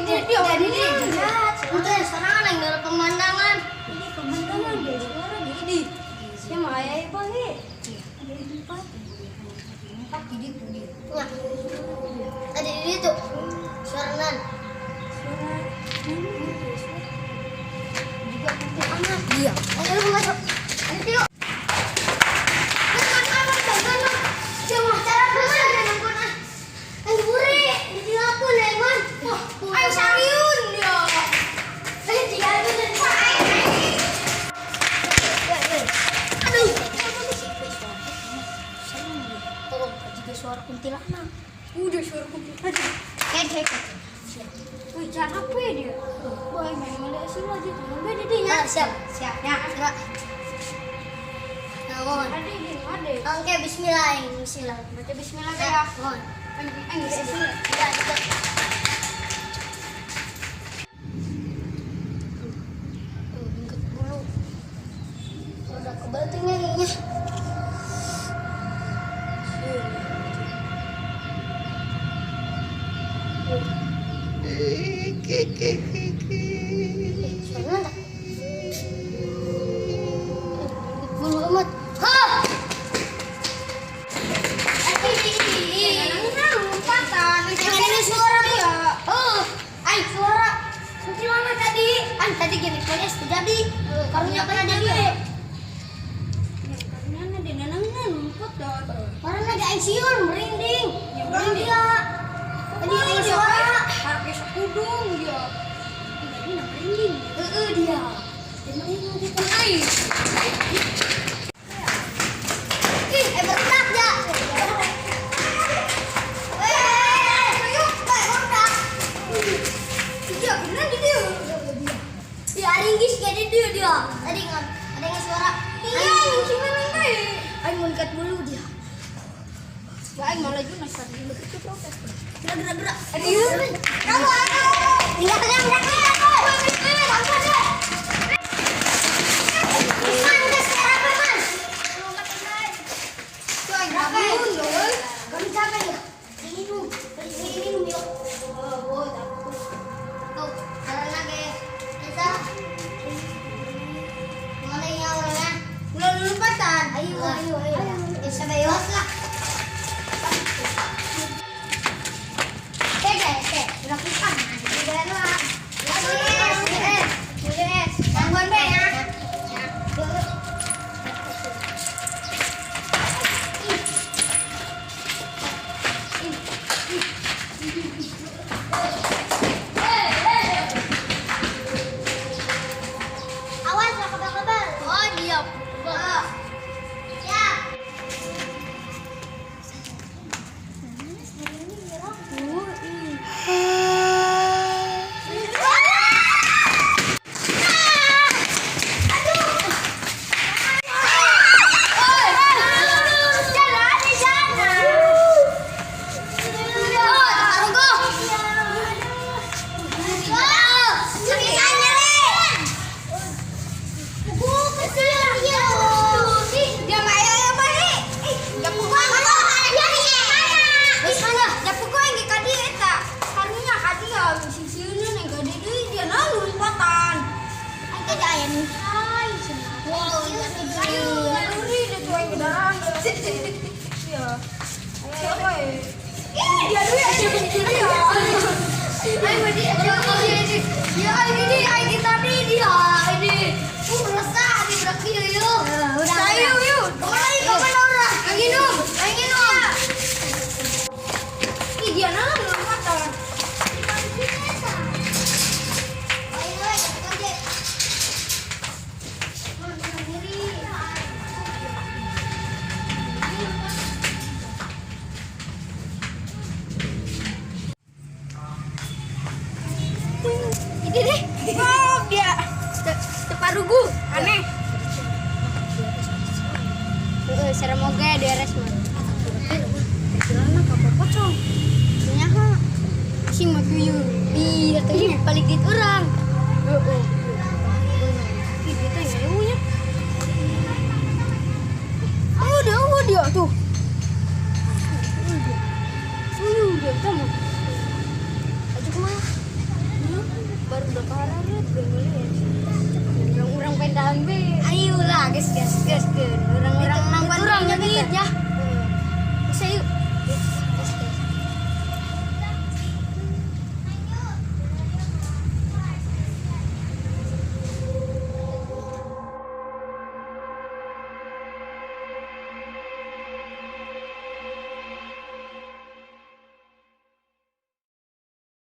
Dia dia. Udah serangan yang dari pemandangan. Ini pemandangan dia suara gini. Siapa mah aya bang eh. Ada empat. Empat di ditu dia. Ya. Ada di ditu. Suara nan. Suara juga kuntilanak. Iya. Ayo lu masuk. Ayo yuk. Ayo sariun dia. Aduh. Oh, juga suara kuntilanak. Udah suara kuntilanak. Kayak. Wih, jangan apa ya dia? Wah, main main sih aja. Beda dia. Nah, siap. Siap. Ya. Gerak. Nah, mohon. Ada ini, ada. Oke, bismillah, bismillah. Baca bismillah ya. Mohon. Bismillah. Ya, ya. Bulu. Udah kebantunya nih. Bulu amat. Ha! Ini suara ya. Oh, ay suara. Kuntilanak tadi. An tadi gini pokoknya terjadi. Karunya pernah jadi. Karunya ada nanangan lumput dah. Orang lagi aing siun merinding. Merinding dia. Tadi aing suara. Harga sekudung dia. Tadi nak merinding. Heeh dia. Dia merinding gitu. Ai. Ih, bertak ya. Dia benar dia. Dia ringgis kayak dia dia. Tadi nggak ada yang suara. Iya, yang si mana tadi? Aing mau ikat bulu dia. Wah, aing malah juga nasi dulu itu protes. Gerak gerak gerak. Aduh. Kamu aduh. Tinggal tegang gerak gerak. Man, geus apa man? Kami capek ya. Minum, minum yuk. Oh, takut. Tuh, karena ke kita mana ya orangnya? Ulah lompatan. Ayo, ayo, ayo. Ya, sampai yuk lah. Oke, oke. Lakukan. Gangguan be ya. Awas lah kebal-kebal. Oh, diam. Siap. Ini deh. Oh, dia teparugu. Aneh. Heeh, serem oge DRS mah. Kuntilanak apa pocong? Nyaho. Sing mah tuyul. Iya, tadi balik dit urang. Heeh. Ih, dia teh ngeunya. Oh, dia, oh dia tuh. Dia kamu. Aja kumaha? Geus, geus, geus, geus.